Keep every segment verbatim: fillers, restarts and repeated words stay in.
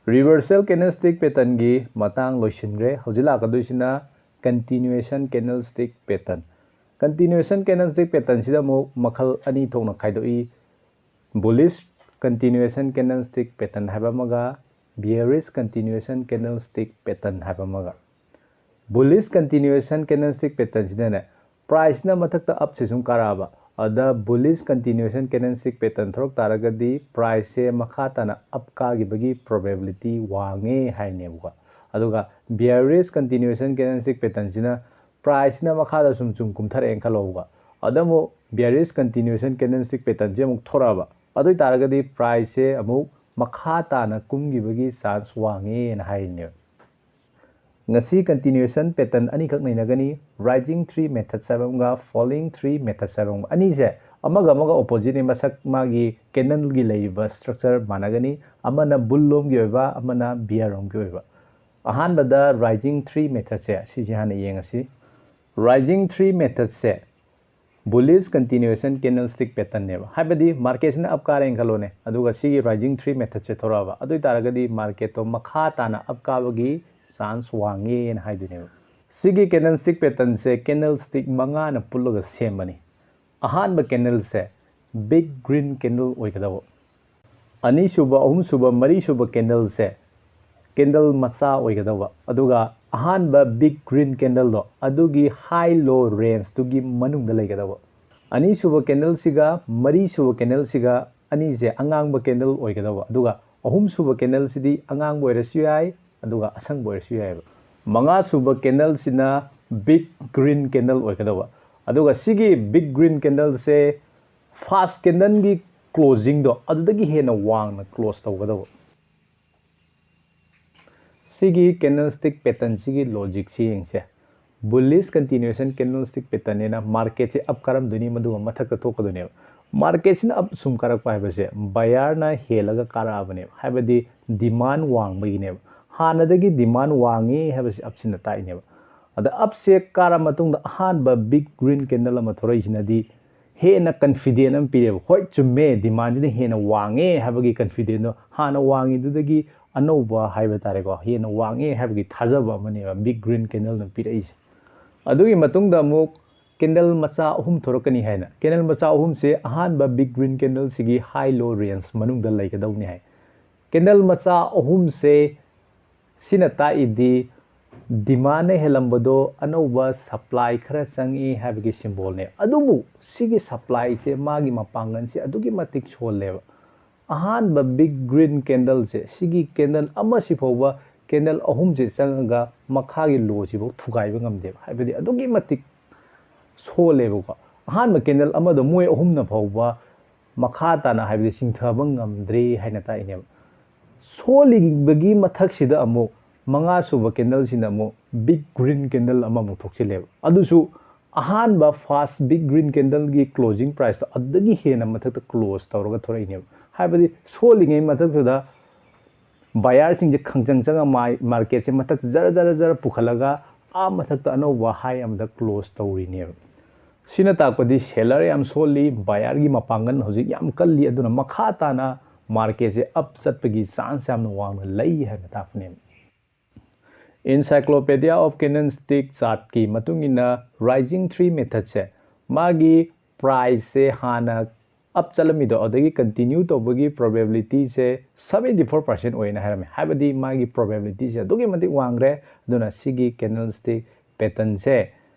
Reversal candlestick patternꯒꯤ ꯃꯇꯥꯡ ꯂꯣꯏꯁꯤꯟꯈ꯭ꯔꯦ꯫ ꯍꯧꯖꯤꯛ ꯂꯥꯛꯀꯗꯣꯏꯁꯤꯅ continuation candlestick pattern꯫ Continuation candlestick patternꯁꯤꯗ ꯑꯃꯨꯛ ꯃꯈꯜ ꯑꯅꯤ ꯊꯣꯛꯅ ꯈꯥꯏꯗꯣꯛꯏ꯫ Bullish continuation candlestick pattern ꯍꯥꯏꯕ ꯑꯃꯒ bearish continuation candlestick pattern ꯍꯥꯏꯕ ꯑꯃꯒ꯫ Bullish continuation candlestick patternꯁꯤꯗꯅꯦ, priceꯅ ꯃꯊꯛꯇ upꯁꯦ ꯁꯨꯝ ꯀꯥꯔꯛꯑꯕ, ꯑꯗ bullish continuation candlestick pattern ꯊꯣꯛꯂꯛ ꯇꯥꯔꯒꯗꯤ priceꯁꯦ ꯃꯈꯥ ꯇꯥꯅ up ꯀꯥꯈꯤꯕꯒꯤ probability ꯋꯥꯡꯉꯦ ꯍꯥꯏꯅꯦꯕꯀꯣ꯫ ꯑꯗꯨꯒ bearish continuation candlestick patternꯁꯤꯅ priceꯅ ꯃꯈꯥꯗ ꯁꯨꯝ ꯁꯨꯝ ꯀꯨꯝꯊꯔꯛꯑꯦꯅ ꯈꯜꯂꯣꯕꯀꯣ꯫ ꯑꯗ ꯑꯃꯨꯛ bearish continuation candlestick patternꯁꯦ ꯑꯃꯨꯛ ꯊꯣꯔꯛꯑꯕ, ꯑꯗꯨ ꯑꯣꯏ ꯇꯥꯔꯒꯗꯤ priceꯁꯦ ꯑꯃꯨꯛ ꯃꯈꯥ ꯇꯥꯅ ꯀꯨꯝꯈꯤꯕꯒꯤ chance ꯋꯥꯡꯉꯦꯅ ꯍꯥꯏꯔꯤꯅꯦꯕ꯫ ꯉꯁꯤ continuation pattern ꯑꯅꯤꯈꯛ ꯅꯩꯅꯒꯅꯤ, rising three methods ꯍꯥꯏꯕ ꯑꯃꯒ falling three methods ꯍꯥꯏꯕ ꯑꯃꯒ꯫ ꯑꯅꯤꯁꯦ ꯑꯃꯒ ꯑꯃꯒ oppositeꯅꯤ, ꯃꯁꯛ ꯃꯥꯒꯤ candleꯒꯤ ꯂꯩꯔꯤꯕ structure ꯃꯥꯟꯅꯒꯅꯤ, ꯑꯃꯅ bull ꯂꯣꯝꯒꯤ ꯑꯣꯏꯕ, ꯑꯃꯅ bear ꯂꯣꯝꯒꯤ ꯑꯣꯏꯕ꯫ ꯑꯍꯥꯟꯕꯗ rising three methodꯁꯦ ꯁꯤꯁꯦ ꯍꯥꯟꯅ ꯌꯦꯡꯉꯁꯤ꯫ Rising three methodꯁꯦ bullish continuation candlestick patternꯅꯦꯕ, ꯍꯥꯏꯕꯗꯤ marketꯁꯤꯅ up ꯀꯥꯔꯦꯅ ꯈꯜꯂꯣꯅꯦ, ꯑꯗꯨꯒ ꯁꯤꯒꯤ rising three methodꯁꯦ ꯊꯣꯔꯛꯑꯕ, ꯑꯗꯨ ꯑꯣꯏ ꯇꯥꯔꯒꯗꯤ marketꯇꯣ ꯃꯈꯥ ꯇꯥꯅ up ꯀꯥꯕꯒꯤ chance ꯋꯥꯡꯉꯦꯅ ꯍꯥꯏꯗꯣꯏꯅꯦꯕ꯫ ꯁꯤꯒꯤ candlestick patternꯁꯦ candlestick ꯃꯉꯥꯅ ꯄꯨꯜꯂꯒ ꯁꯦꯝꯕꯅꯤ꯫ ꯑꯍꯥꯟꯕ candleꯁꯦ big green candle ꯑꯣꯏꯒꯗꯕ, ꯑꯅꯤꯁꯨꯕ, ꯑꯍꯨꯝꯁꯨꯕ, ꯃꯔꯤꯁꯨꯕ candleꯁꯦ candle ꯃꯆꯥ ꯑꯣꯏꯒꯗꯧꯕ, ꯑꯗꯨꯒ ꯑꯍꯥꯟꯕ big green candleꯗꯣ ꯑꯗꯨꯒꯤ high low rangeꯗꯨꯒꯤ ꯃꯅꯨꯡꯗ ꯂꯩꯒꯗꯧꯕ꯫ ꯑꯅꯤꯁꯨꯕ candleꯁꯤꯒ ꯃꯔꯤꯁꯨꯕ candleꯁꯤꯒ ꯑꯅꯤꯁꯦ ꯑꯉꯥꯡꯕ candle ꯑꯣꯏꯒꯗꯧꯕ, ꯑꯗꯨꯒ ꯑꯍꯨꯝꯁꯨꯕ candleꯁꯤꯗꯤ ꯑꯉꯥꯡꯕ ꯑꯣꯏꯔꯁꯨ ꯌꯥꯏ, ꯑꯗꯨꯒ ꯑꯁꯪꯕ ꯑꯣꯏꯔꯁꯨ ꯌꯥꯏꯑꯕ꯫ ꯃꯉꯥꯁꯨꯕ candleꯁꯤꯅ big green candle ꯑꯣꯏꯒꯗꯧꯕ, ꯑꯗꯨꯒ ꯁꯤꯒꯤ big green candleꯁꯦ first candleꯒꯤ closingꯗꯣ ꯑꯗꯨꯗꯒꯤ ꯍꯦꯟꯅ ꯋꯥꯡꯅ close ꯇꯧꯒꯗꯧꯕ꯫ ꯁꯤꯒꯤ candlestick patternꯁꯤꯒꯤ logicꯁꯤ ꯌꯦꯡꯁꯦ꯫ Bullish continuation candlestick patternꯅꯤꯅ marketꯁꯦ up ꯀꯥꯔꯝꯗꯣꯏꯅꯤ, ꯃꯗꯨꯒ ꯃꯊꯛꯇ ꯊꯣꯛꯀꯗꯣꯏꯅꯦꯕ꯫ Marketꯁꯤꯅ up ꯁꯨꯝ ꯀꯥꯔꯛꯄ ꯍꯥꯏꯕꯁꯦ buyerꯅ ꯍꯦꯜꯂꯒ ꯀꯥꯔꯛꯑꯕꯅꯦꯕ, ꯍꯥꯏꯕꯗꯤ demand ꯋꯥꯡꯕꯒꯤꯅꯦꯕ꯫ ꯍꯥꯟꯅꯗꯒꯤ demand ꯋꯥꯡꯉꯤ ꯍꯥꯏꯕꯁꯤ upꯁꯤꯅ ꯇꯥꯛꯏꯅꯦꯕ꯫ ꯑꯗ upꯁꯦ ꯀꯥꯔ ꯃꯇꯨꯡꯗ ꯑꯍꯥꯟꯕ big green candle ꯑꯃ ꯊꯣꯔꯛꯏꯁꯤꯅꯗꯤ ꯍꯦꯟꯅ ꯀꯟꯐꯤꯗꯦꯟ ꯑꯃ ꯄꯤꯔꯦꯕ꯫ ꯍꯣꯏ, ꯆꯨꯝꯃꯦ, ꯗꯤꯃꯥꯟꯁꯤꯅ ꯍꯦꯟꯅ ꯋꯥꯡꯉꯦ ꯍꯥꯏꯕꯒꯤ ꯀꯟꯐꯤꯗꯦꯟꯗꯣ, ꯍꯥꯟꯅ ꯋꯥꯡꯉꯤꯗꯨꯗꯒꯤ ꯑꯅꯧꯕ ꯍꯥꯏꯕ ꯇꯥꯔꯦꯀꯣ, ꯍꯦꯟꯅ ꯋꯥꯡꯉꯦ ꯍꯥꯏꯕꯒꯤ ꯊꯥꯖꯕ ꯑꯃꯅꯦꯕ ꯕꯤꯛ ꯒ꯭ꯔꯤꯟ ꯀꯦꯟꯗꯜꯅ ꯄꯤꯔꯛꯏꯁꯦ꯫ ꯑꯗꯨꯒꯤ ꯃꯇꯨꯡꯗ ꯑꯃꯨꯛ ꯀꯦꯟꯗꯜ ꯃꯆꯥ ꯑꯍꯨꯝ ꯊꯣꯔꯛꯀꯅꯤ ꯍꯥꯏꯅ, ꯀꯦꯟꯗꯜ ꯃꯆꯥ ꯑꯍꯨꯝꯁꯦ ꯑꯍꯥꯟꯕ ꯕꯤꯛ ꯒ꯭ꯔꯤꯟ ꯀꯦꯟꯗꯜꯁꯤꯒꯤ ꯍꯥꯏ ꯂꯣ ꯔꯦꯟꯖ ꯃꯅꯨꯡꯗ ꯂꯩꯒꯗꯧꯅꯤ ꯍꯥꯏ꯫ ꯀꯦꯟꯗꯜ ꯃꯆꯥ ꯑꯍꯨꯝꯁꯦ, ꯁꯤꯅ ꯇꯥꯛꯏꯗꯤ ꯗꯤꯃꯥꯟꯅ ꯍꯦꯜꯂꯝꯕꯗꯣ ꯑꯅꯧꯕ ꯁꯄ꯭ꯂꯥꯏ ꯈꯔ ꯆꯪꯉꯤ ꯍꯥꯏꯕꯒꯤ ꯁꯤꯝꯕꯣꯜꯅꯦ꯫ ꯑꯗꯨꯕꯨ ꯁꯤꯒꯤ ꯁꯄ꯭ꯂꯥꯏꯁꯦ, ꯃꯥꯒꯤ ꯃꯄꯥꯡꯒꯜꯁꯦ ꯑꯗꯨꯛꯀꯤ ꯃꯇꯤꯛ ꯁꯣꯜꯂꯦꯕ꯫ ꯑꯍꯥꯟꯕ ꯕꯤꯛ ꯒ꯭ꯔꯤꯟ ꯀꯦꯟꯗꯜꯁꯦ, ꯁꯤꯒꯤ ꯀꯦꯟꯗꯜ ꯑꯃꯁꯤ ꯐꯥꯎꯕ, ꯀꯦꯟꯗꯜ ꯑꯍꯨꯝꯁꯦ ꯆꯪꯉꯒ ꯃꯈꯥꯒꯤ ꯂꯣꯁꯤꯐꯥꯎ ꯊꯨꯒꯥꯏꯕ ꯉꯝꯗꯦꯕ꯫ ꯍꯥꯏꯕꯗꯤ ꯑꯗꯨꯛꯀꯤ ꯃꯇꯤꯛ ꯁꯣꯜꯂꯦꯕꯀꯣ꯫ ꯑꯍꯥꯟꯕ ꯀꯦꯟꯗꯜ ꯑꯃꯗꯣ ꯃꯣꯏ ꯑꯍꯨꯝꯅ ꯐꯥꯎꯕ ꯃꯈꯥ ꯇꯥꯅ, ꯍꯥꯏꯕꯗꯤ ꯆꯤꯡꯊꯕ ꯉꯝꯗ꯭ꯔꯤ ꯍꯥꯏꯅ ꯇꯥꯛꯏꯅꯦꯕ꯫ ꯁꯣꯜꯂꯤꯕꯒꯤ ꯃꯊꯛꯁꯤꯗ ꯑꯃꯨꯛ ꯃꯉꯥ ꯁꯨꯕ ꯀꯦꯟꯗꯜꯁꯤꯅ ꯑꯃꯨꯛ ꯕꯤꯛ ꯒ꯭ꯔꯤꯟ ꯀꯦꯟꯗꯜ ꯑꯃꯃꯨꯛ ꯊꯣꯛꯆꯤꯜꯂꯦꯕ꯫ ꯑꯗꯨꯁꯨ ꯑꯍꯥꯟꯕ ꯐꯥꯔꯁ ꯕꯤꯛ ꯒ꯭ꯔꯤꯟ ꯀꯦꯟꯗꯜꯒꯤ ꯀ꯭ꯂꯣꯖꯤꯡ ꯄ꯭ꯔꯥꯏꯁꯇꯣ ꯑꯗꯨꯗꯒꯤ ꯍꯦꯟꯅ ꯃꯊꯛꯇ ꯀ꯭ꯂꯣꯖ ꯇꯧꯔꯒ ꯊꯣꯔꯛꯏꯅꯦꯕ꯫ ꯍꯥꯏꯕꯗꯤ ꯁꯣꯜꯂꯤꯉꯩ ꯃꯊꯛꯇꯨꯗ ꯕꯥꯌꯔꯁꯤꯡꯁꯦ ꯈꯪꯆꯪ ꯆꯪꯉ ꯃꯥꯏ-, ꯃꯥꯔꯀꯦꯠꯁꯦ ꯃꯊꯛꯇ ꯖꯔ ꯖꯔ ꯖꯔ ꯄꯨꯈꯠꯂꯒ ꯑꯥ ꯃꯊꯛꯇ ꯑꯅꯧꯕ ꯍꯥꯏ ꯑꯃꯗ ꯀ꯭ꯂꯣꯖ ꯇꯧꯔꯤꯅꯦꯕ꯫ ꯁꯤꯅ ꯇꯥꯛꯄꯗꯤ ꯁꯦꯂꯔ ꯌꯥꯝ ꯁꯣꯜꯂꯤ, ꯕꯥꯌꯔꯒꯤ ꯃꯄꯥꯡꯒꯜ ꯍꯧꯖꯤꯛ ꯌꯥꯝ ꯀꯜꯂꯤ, ꯑꯗꯨꯅ ꯃꯈꯥ ꯇꯥꯅ ꯃꯥꯔꯀꯦꯠꯁꯦ ꯑꯞ ꯆꯠꯄꯒꯤ ꯆꯥꯟꯁ ꯌꯥꯝꯅ ꯋꯥꯡꯅ ꯂꯩ ꯍꯥꯏꯅ ꯇꯥꯛꯄꯅꯦꯕ꯫ Encyclopedia of Candlestick Chartꯀꯤ ꯃꯇꯨꯡ ꯏꯟꯅ ꯔꯥꯏꯖꯤꯡ ꯊ꯭ꯔꯤ ꯃꯦꯊꯠꯁꯦ, ꯃꯥꯒꯤ ꯄ꯭ꯔꯥꯏꯁꯁꯦ ꯍꯥꯟꯅ ꯑꯞ ꯆꯠꯂꯝꯃꯤꯗꯣ, ꯑꯗꯒꯤ ꯀꯟꯇꯤꯅ꯭ꯌꯨ ꯇꯧꯕꯒꯤ ꯄ꯭ꯔꯣꯕꯦꯕꯤꯂꯤꯇꯤꯁꯦ ꯁꯕꯦꯟꯇꯤ ꯐꯣꯔ ꯄꯥꯔꯁꯦꯟ ꯑꯣꯏꯅ ꯍꯥꯏꯔꯝꯃꯤ꯫ ꯍꯥꯏꯕꯗꯤ ꯃꯥꯒꯤ ꯄ꯭ꯔꯣꯕꯦꯕꯤꯂꯤꯇꯤꯁꯦ ꯑꯗꯨꯛꯀꯤ ꯃꯇꯤꯛ ꯋꯥꯡꯈ꯭ꯔꯦ꯫ ꯑꯗꯨꯅ ꯁꯤꯒꯤ ꯀꯦꯟꯗꯜꯁ꯭ꯇꯤꯛ ꯄꯦꯇꯔꯟꯁꯦ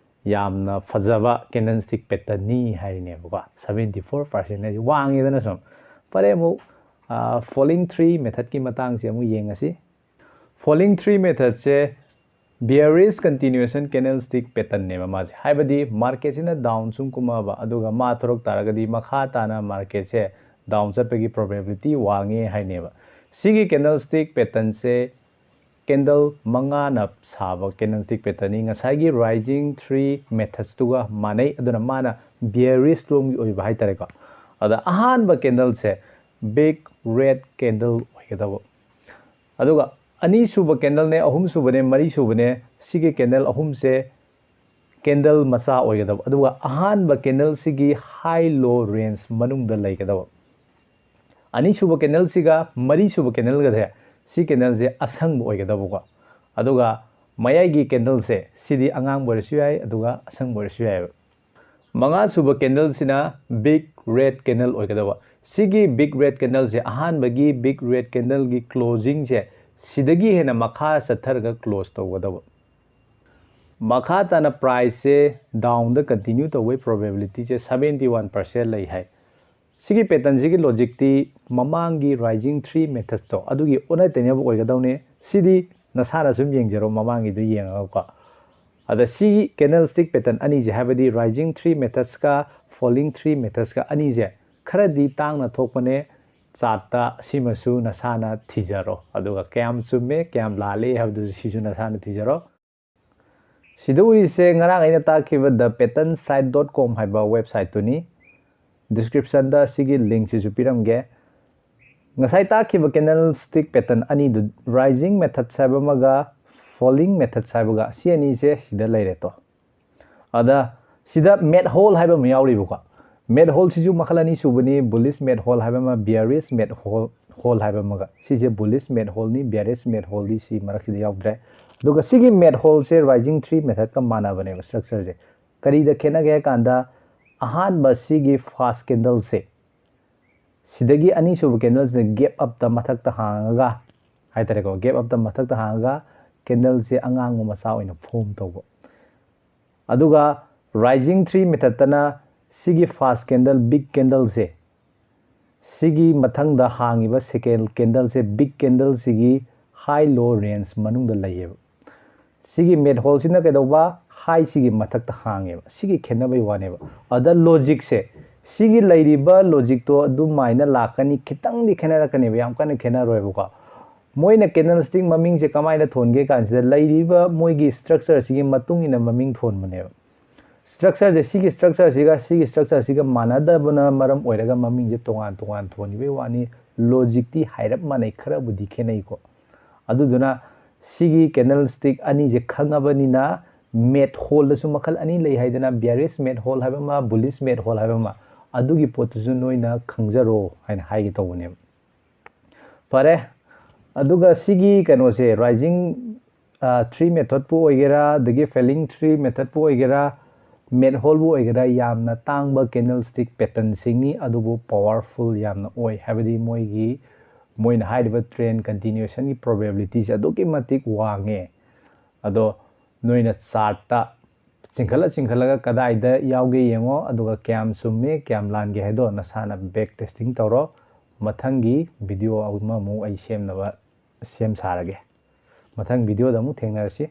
ꯌꯥꯝꯅ ꯐꯖꯕ ꯀꯦꯟꯗꯜꯁ꯭ꯇꯤꯛ ꯄꯦꯇꯔꯟꯅꯤ ꯍꯥꯏꯔꯤꯅꯦꯕꯀꯣ꯫ ꯁꯕꯦꯟꯇꯤ ꯐꯣꯔ ꯄꯥꯔꯁꯦꯟ ꯍꯥꯏꯁꯦ ꯋꯥꯡꯉꯦꯗꯅ ꯁꯨꯝ꯫ ꯐꯔꯦ, ꯑꯃꯨꯛ, ꯑ, ꯐꯣꯂꯤꯡ ꯊ꯭ꯔꯤ ꯃꯦꯊꯠꯀꯤ ꯃꯇꯥꯡꯁꯦ ꯑꯃꯨꯛ ꯌꯦꯡꯉꯁꯤ꯫ ꯐꯣꯂꯤꯡ ꯊ꯭ꯔꯤ ꯃꯦꯊꯠꯁꯦ bearish continuation candlestick patternꯅꯦꯕ ꯃꯥꯁꯦ꯫ ꯍꯥꯏꯕꯗꯤ ꯃꯥꯔꯀꯦꯠꯁꯤꯅ ꯗꯥꯎꯟ ꯁꯨꯝ ꯀꯨꯝꯃꯛꯑꯕ, ꯑꯗꯨꯒ ꯃꯥ ꯊꯣꯔꯛ ꯇꯥꯔꯒꯗꯤ ꯃꯈꯥ ꯇꯥꯅ ꯃꯥꯔꯀꯦꯠꯁꯦ ꯗꯥꯎꯟ ꯆꯠꯄꯒꯤ ꯄ꯭ꯔꯣꯕꯦꯕꯤꯂꯤꯇꯤ ꯋꯥꯡꯉꯦ ꯍꯥꯏꯅꯦꯕ꯫ ꯁꯤꯒꯤ ꯀꯦꯟꯗꯜꯁ꯭ꯇꯤꯛ ꯄꯦꯇꯔꯟꯁꯦ ꯀꯦꯟꯗꯜ ꯃꯉꯥꯅ ꯁꯥꯕ ꯀꯦꯟꯗꯜꯁ꯭ꯇꯤꯛ ꯄꯦꯇꯔꯟꯅꯤ꯫ ꯉꯁꯥꯏꯒꯤ ꯔꯥꯏꯖꯤꯡ ꯊ꯭ꯔꯤ ꯃꯦꯊꯠꯁꯇꯨꯒ ꯃꯥꯟꯅꯩ, ꯑꯗꯨꯅ ꯃꯥꯅ bearish ꯂꯣꯝꯒꯤ ꯑꯣꯏꯕ ꯍꯥꯏꯇꯥꯔꯦꯀꯣ꯫ ꯑꯗ ꯑꯍꯥꯟꯕ ꯀꯦꯟꯗꯜꯁꯦ big red candle ꯑꯣꯏꯒꯗꯕ꯫ ꯑꯗꯨꯒ ꯑꯅꯤꯁꯨꯕ ꯀꯦꯟꯗꯜꯅꯦ, ꯑꯍꯨꯝꯁꯨꯕꯅꯦ, ꯃꯔꯤꯁꯨꯕꯅꯦ, ꯁꯤꯒꯤ ꯀꯦꯟꯗꯜ ꯑꯍꯨꯝꯁꯦ ꯀꯦꯟꯗꯜ ꯃꯆꯥ ꯑꯣꯏꯒꯗꯕ, ꯑꯗꯨꯒ ꯑꯍꯥꯟꯕ ꯀꯦꯟꯗꯜꯁꯤꯒꯤ ꯍꯥꯏ ꯂꯣ ꯔꯦꯟꯖ ꯃꯅꯨꯡꯗ ꯂꯩꯒꯗꯕ꯫ ꯑꯅꯤꯁꯨꯕ ꯀꯦꯟꯗꯜꯁꯤꯒ ꯃꯔꯤꯁꯨꯕ ꯀꯦꯟꯗꯜꯒꯁꯦ, ꯁꯤ ꯀꯦꯟꯗꯜꯁꯦ ꯑꯁꯪꯕ ꯑꯣꯏꯒꯗꯕꯀꯣ꯫ ꯑꯗꯨꯒ ꯃꯌꯥꯏꯒꯤ ꯀꯦꯟꯗꯜꯁꯦ, ꯁꯤꯗꯤ ꯑꯉꯥꯡꯕ ꯑꯣꯏꯔꯁꯨ ꯌꯥꯏ, ꯑꯗꯨꯒ ꯑꯁꯪꯕ ꯑꯣꯏꯔꯁꯨ ꯌꯥꯏꯑꯕ꯫ ꯃꯉꯥꯁꯨꯕ ꯀꯦꯟꯗꯜꯁꯤꯅ ꯕꯤꯛ ꯔꯦꯠ ꯀꯦꯟꯗꯜ ꯑꯣꯏꯒꯗꯕ꯫ ꯁꯤꯒꯤ ꯕꯤꯛ ꯔꯦꯠ ꯀꯦꯟꯗꯜꯁꯦ, ꯑꯍꯥꯟꯕꯒꯤ ꯕꯤꯛ ꯔꯦꯠ ꯀꯦꯟꯗꯜꯒꯤ ꯀ꯭ꯂꯣꯖꯤꯡꯁꯦ ꯁꯤꯗꯒꯤ ꯍꯦꯟꯅ ꯃꯈꯥ ꯆꯠꯊꯔꯒ ꯀ꯭ꯂꯣꯖ ꯇꯧꯒꯗꯕ꯫ ꯃꯈꯥ ꯇꯥꯅ ꯄ꯭ꯔꯥꯏꯁꯁꯦ ꯗꯥꯎꯟꯗ ꯀꯟꯇꯤꯅ꯭ꯌꯨ ꯇꯧꯕꯒꯤ ꯄ꯭ꯔꯣꯕꯦꯕꯤꯂꯤꯇꯤꯁꯦ ꯁꯕꯦꯟꯇꯤ ꯋꯥꯟ ꯄꯥꯔꯁꯦꯟ ꯂꯩ ꯍꯥꯏ꯫ ꯁꯤꯒꯤ ꯄꯦꯇꯔꯟꯁꯤꯒꯤ ꯂꯣꯖꯤꯛꯇꯤ ꯃꯃꯥꯡꯒꯤ ꯔꯥꯏꯖꯤꯡ ꯊ꯭ꯔꯤ ꯃꯦꯊꯠꯁꯇꯣ ꯑꯗꯨꯒꯤ ꯑꯣꯟꯅ ꯇꯩꯅꯕ ꯑꯣꯏꯒꯗꯧꯅꯦ꯫ ꯁꯤꯗꯤ ꯅꯁꯥꯅ ꯁꯨꯝ ꯌꯦꯡꯖꯔꯣ, ꯃꯃꯥꯡꯒꯤꯗꯨ ꯌꯦꯡꯉꯒꯀꯣ꯫ ꯑꯗ ꯁꯤ ꯀꯦꯟꯗꯜ ꯁ꯭ꯇꯤꯛ ꯄꯦꯇꯔꯟ ꯑꯅꯤꯁꯦ, ꯍꯥꯏꯕꯗꯤ ꯔꯥꯏꯖꯤꯡ ꯊ꯭ꯔꯤ ꯃꯦꯊꯠꯁꯀ ꯐꯣꯂꯤꯡ ꯊ꯭ꯔꯤ ꯃꯦꯊꯠꯁꯀ ꯑꯅꯤꯁꯦ ꯈꯔꯗꯤ ꯇꯥꯡꯅ ꯊꯣꯛꯄꯅꯦ꯫ ꯆꯥꯔꯠꯇ ꯁꯤꯃꯁꯨ ꯅꯁꯥꯅ ꯊꯤꯖꯔꯣ, ꯑꯗꯨꯒ ꯀꯌꯥꯝ ꯆꯨꯝꯃꯦ ꯀꯌꯥꯝ ꯂꯥꯜꯂꯦ ꯍꯥꯏꯕꯗꯨꯁꯨ ꯁꯤꯁꯨ ꯅꯁꯥꯅ ꯊꯤꯖꯔꯣ꯫ ꯁꯤꯗ ꯎꯔꯤꯁꯦ ꯉꯔꯥꯡ ꯑꯩꯅ ꯇꯥꯛꯈꯤꯕ the pattern site dot com ꯍꯥꯏꯕ ꯋꯦꯕꯁꯥꯏꯠꯇꯨꯅꯤ꯫ ꯗꯤꯁꯀ꯭ꯔꯤꯞꯁꯟꯗ ꯁꯤꯒꯤ ꯂꯤꯡꯛꯁꯤꯁꯨ ꯄꯤꯔꯝꯒꯦ꯫ ꯉꯁꯥꯏ ꯇꯥꯛꯈꯤꯕ ꯀꯦꯟꯗꯜ ꯁ꯭ꯇꯤꯛ ꯄꯦꯇꯔꯟ ꯑꯅꯤꯗꯨ, ꯔꯥꯏꯖꯤꯡ ꯃꯦꯊꯠꯁ ꯍꯥꯏꯕ ꯑꯃꯒ ꯐꯣꯂꯤꯡ ꯃꯦꯊꯠꯁ ꯍꯥꯏꯕꯒ, ꯁꯤ ꯑꯅꯤꯁꯦ ꯁꯤꯗ ꯂꯩꯔꯦ ꯇꯣ꯫ ꯑꯗ ꯁꯤꯗ ꯃꯦꯠ ꯍꯣꯜ ꯍꯥꯏꯕ ꯑꯃ ꯌꯥꯎꯔꯤꯕꯀꯣ꯫ ꯃꯦꯠ ꯍꯣꯜꯁꯤꯁꯨ ꯃꯈꯜ ꯑꯅꯤ ꯁꯨꯕꯅꯤ, ꯕꯨꯂꯤꯁ ꯃꯦꯠ ꯍꯣꯜ ꯍꯥꯏꯕ ꯑꯃ, ꯕꯤꯌꯥꯔꯤꯁ ꯃꯦꯠ ꯍꯣꯜ, ꯍꯣꯜ ꯍꯥꯏꯕ ꯑꯃꯒ꯫ ꯁꯤꯁꯦ ꯕꯨꯂꯤꯁ ꯃꯦꯠ ꯍꯣꯜꯅꯤ, ꯕꯤꯌꯥꯔꯤꯁ ꯃꯦꯠ ꯍꯣꯜꯗꯤ ꯁꯤ ꯃꯔꯛꯁꯤꯗ ꯌꯥꯎꯗ꯭ꯔꯦ꯫ ꯑꯗꯨꯒ ꯁꯤꯒꯤ ꯃꯦꯠ ꯍꯣꯜꯁꯦ ꯔꯥꯏꯖꯤꯡ ꯊ꯭ꯔꯤ ꯃꯦꯊꯠꯀ ꯃꯥꯟꯅꯕꯅꯦꯕ ꯁ꯭ꯇ꯭ꯔꯛꯆꯔꯁꯦ꯫ ꯀꯔꯤꯗ ꯈꯦꯠꯅꯒꯦ ꯍꯥꯏ ꯀꯥꯟꯗ, ꯑꯍꯥꯟꯕ ꯁꯤꯒꯤ ꯐꯥꯔꯁ ꯀꯦꯟꯗꯜꯁꯦ, ꯁꯤꯗꯒꯤ ꯑꯅꯤꯁꯨꯕ ꯀꯦꯟꯗꯜꯁꯤꯗ ꯒꯦꯞ ꯑꯞꯇ ꯃꯊꯛꯇ ꯍꯥꯡꯉꯒ ꯍꯥꯏꯇꯥꯔꯦꯀꯣ, ꯒꯦꯞ ꯑꯞꯇ ꯃꯊꯛꯇ ꯍꯥꯡꯉꯒ ꯀꯦꯟꯗꯜꯁꯦ ꯑꯉꯥꯡꯕ ꯃꯆꯥ ꯑꯣꯏꯅ ꯐꯣꯝ ꯇꯧꯕ꯫ ꯑꯗꯨꯒ ꯔꯥꯏꯖꯤꯡ ꯊ꯭ꯔꯤ ꯃꯦꯊꯠꯇꯅ ꯁꯤꯒꯤ ꯐꯥꯔꯁ ꯀꯦꯟꯗꯜ, ꯕꯤꯛ ꯀꯦꯟꯗꯜꯁꯦ, ꯁꯤꯒꯤ ꯃꯊꯪꯗ ꯍꯥꯡꯉꯤꯕ ꯁꯦꯀꯦꯟ ꯀꯦꯟꯗꯜꯁꯦ, ꯕꯤꯛ ꯀꯦꯟꯗꯜꯁꯤꯒꯤ ꯍꯥꯏ ꯂꯣ ꯔꯦꯟꯖ ꯃꯅꯨꯡꯗ ꯂꯩꯌꯦꯕ꯫ ꯁꯤꯒꯤ ꯃꯦꯠ ꯍꯣꯜꯁꯤꯅ ꯀꯩꯗꯧꯕ? ꯍꯥꯏꯁꯤꯒꯤ ꯃꯊꯛꯇ ꯍꯥꯡꯉꯦꯕ꯫ ꯁꯤꯒꯤ ꯈꯦꯠꯅꯕꯩ ꯋꯥꯅꯦꯕ꯫ ꯑꯗ ꯂꯣꯖꯤꯛꯁꯦ, ꯁꯤꯒꯤ ꯂꯩꯔꯤꯕ ꯂꯣꯖꯤꯛꯇꯣ ꯑꯗꯨꯃꯥꯏꯅ ꯂꯥꯛꯀꯅꯤ, ꯈꯤꯇꯪꯗꯤ ꯈꯦꯠꯅꯔꯛꯀꯅꯦꯕ, ꯌꯥꯝ ꯀꯟꯅ ꯈꯦꯠꯅꯔꯣꯏꯕꯀꯣ꯫ ꯃꯣꯏꯅ ꯀꯦꯟꯗꯜ ꯁ꯭ꯇꯤꯛ ꯃꯃꯤꯡꯁꯦ ꯀꯃꯥꯏꯅ ꯊꯣꯟꯒꯦ ꯀꯥꯟꯁꯤꯗ, ꯂꯩꯔꯤꯕ ꯃꯣꯏꯒꯤ ꯁ꯭ꯇ꯭ꯔꯛꯆꯔꯁꯤꯒꯤ ꯃꯇꯨꯡ ꯏꯟꯅ ꯃꯃꯤꯡ ꯊꯣꯟꯕꯅꯦꯕ꯫ ꯁ꯭ꯇ꯭ꯔꯛꯆꯔꯁꯦ, ꯁꯤꯒꯤ ꯁ꯭ꯇ꯭ꯔꯛꯆꯔꯁꯤꯒ ꯁꯤꯒꯤ ꯁ꯭ꯇ꯭ꯔꯛꯆꯔꯁꯤꯒ ꯃꯥꯟꯅꯗꯕꯅ ꯃꯔꯝ ꯑꯣꯏꯔꯒ ꯃꯃꯤꯡꯁꯦ ꯇꯣꯉꯥꯟ ꯇꯣꯉꯥꯟ ꯊꯣꯟꯈꯤꯕꯒꯤ ꯋꯥꯅꯤ꯫ ꯂꯣꯖꯤꯛꯇꯤ ꯍꯥꯏꯔꯞ ꯃꯥꯟꯅꯩ, ꯈꯔꯕꯨꯗꯤ ꯈꯦꯠꯅꯩꯀꯣ꯫ ꯑꯗꯨꯗꯨꯅ ꯁꯤꯒꯤ ꯀꯦꯟꯗꯜ ꯁ꯭ꯇꯤꯛ ꯑꯅꯤꯁꯦ ꯈꯪꯉꯕꯅꯤꯅ, ꯃꯦꯠ ꯍꯣꯜꯗꯁꯨ ꯃꯈꯜ ꯑꯅꯤ ꯂꯩ ꯍꯥꯏꯗꯅ, bearish ꯃꯦꯠ ꯍꯣꯜ ꯍꯥꯏꯕ ꯑꯃ, bullish ꯃꯦꯠ ꯍꯣꯜ ꯍꯥꯏꯕ ꯑꯃ꯫ ꯑꯗꯨꯒꯤ ꯄꯣꯠꯇꯨꯁꯨ ꯅꯣꯏꯅ ꯈꯪꯖꯔꯣ ꯍꯥꯏꯅ ꯍꯥꯏꯒꯦ ꯇꯧꯕꯅꯦꯕ꯫ ꯐꯔꯦ, ꯑꯗꯨꯒ ꯁꯤꯒꯤ ꯀꯩꯅꯣꯁꯦ, ꯔꯥꯏꯖꯤꯡ ꯊ꯭ꯔꯤ ꯃꯦꯊꯠꯄꯨ ꯑꯣꯏꯒꯦꯔꯥ, ꯑꯗꯒꯤ ꯐꯦꯂꯤꯡ ꯊ꯭ꯔꯤ ꯃꯦꯊꯠꯄꯨ ꯑꯣꯏꯒꯦꯔꯥ, ꯃꯦꯠ ꯍꯣꯜꯕꯨ ꯑꯣꯏꯒꯦꯔꯥ, ꯌꯥꯝꯅ ꯇꯥꯡꯕ candlestick patternꯁꯤꯡꯅꯤ, ꯑꯗꯨꯕꯨ powerful ꯌꯥꯝꯅ ꯑꯣꯏ꯫ ꯍꯥꯏꯕꯗꯤ ꯃꯣꯏꯒꯤ, ꯃꯣꯏꯅ ꯍꯥꯏꯔꯤꯕ trend continuationꯒꯤ probabilityꯁꯦ ꯑꯗꯨꯛꯀꯤ ꯃꯇꯤꯛ ꯋꯥꯡꯉꯦ꯫ ꯑꯗꯣ ꯅꯣꯏꯅ ꯆꯥꯔꯠꯇ ꯆꯤꯡꯈꯠꯂ ꯆꯤꯡꯈꯠꯂꯒ ꯀꯗꯥꯏꯗ ꯌꯥꯎꯒꯦ ꯌꯦꯡꯉꯣ, ꯑꯗꯨꯒ ꯀꯌꯥꯝ ꯆꯨꯝꯃꯦ, ꯀꯌꯥꯝ ꯂꯥꯟꯒꯦ ꯍꯥꯏꯗꯣ ꯅꯁꯥꯅ back testing ꯇꯧꯔꯣ꯫ ꯃꯊꯪꯒꯤ video ꯑꯃꯃꯨꯛ ꯑꯩ ꯁꯦꯝꯅꯕ, ꯁꯦꯝ ꯁꯥꯔꯒꯦ꯫ ꯃꯊꯪ videoꯗ ꯑꯃꯨꯛ ꯊꯦꯡꯅꯔꯁꯤ꯫